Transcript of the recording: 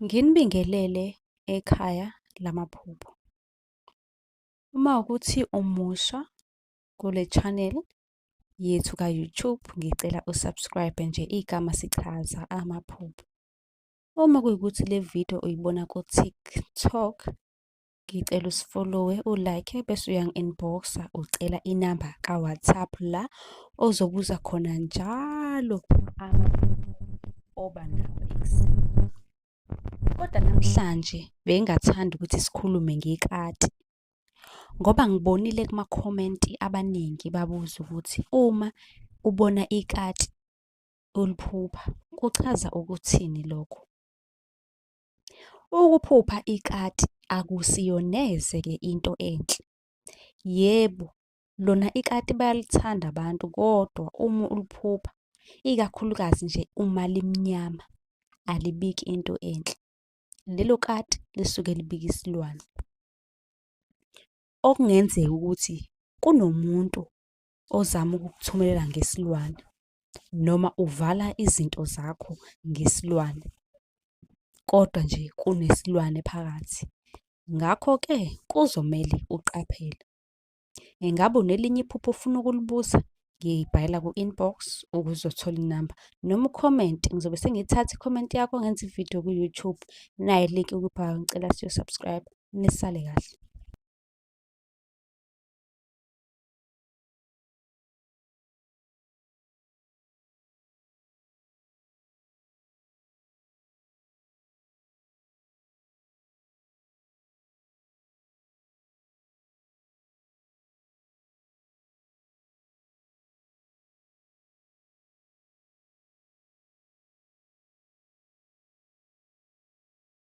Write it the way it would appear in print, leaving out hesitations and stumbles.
Nginibingelele ekhaya lamaphupho. Uma kuwukuthi umusha kule channel yethu ka-YouTube, ngicela u-subscribe nje, igama sichaza amaphupho. Uma kuyukuthi le video uyibona ku-TikTok, ngicela usi-follow-e, u-like-e, bese uyangi-inbox-a ucela inamba ka-WhatsApp la ozobuza khona njalo oba nawo ekuseni. Kodwa namhlanje bengingathanda ukuthi sikhulume ngekati ngoba ngibonile kumakhomenti abaningi babuza ukuthi uma ubona ikati uliphupha kuchaza ukuthini lokho? Ukuphupha ikati akusiyo neze-ke into enhle. Yebo, lona ikati bayalithanda abantu kodwa uma uliphupha, ikakhulukazi nje uma limnyama, alibiki into enhle. Lelo kati lisuke libika isilwane. Okungenzeka ukuthi kunomuntu ozama ukukuthumelela ngesilwane noma uvala izinto zakho ngesilwane, kodwa nje kunesilwane phakathi. Ngakho-ke kuzomele uqaphele. Ingabe unelinye iphupho ofuna ukulibuza? Ngibhalela ku-inbox ukuze uthole inamba noma ukhomente. Ngizobe sengiyithatha ikhomenti yakho ngenze ividiyo ku-YouTube. Nayi ilinki kwi-bio, ngicela siyo-subscribe. Nisale kahle.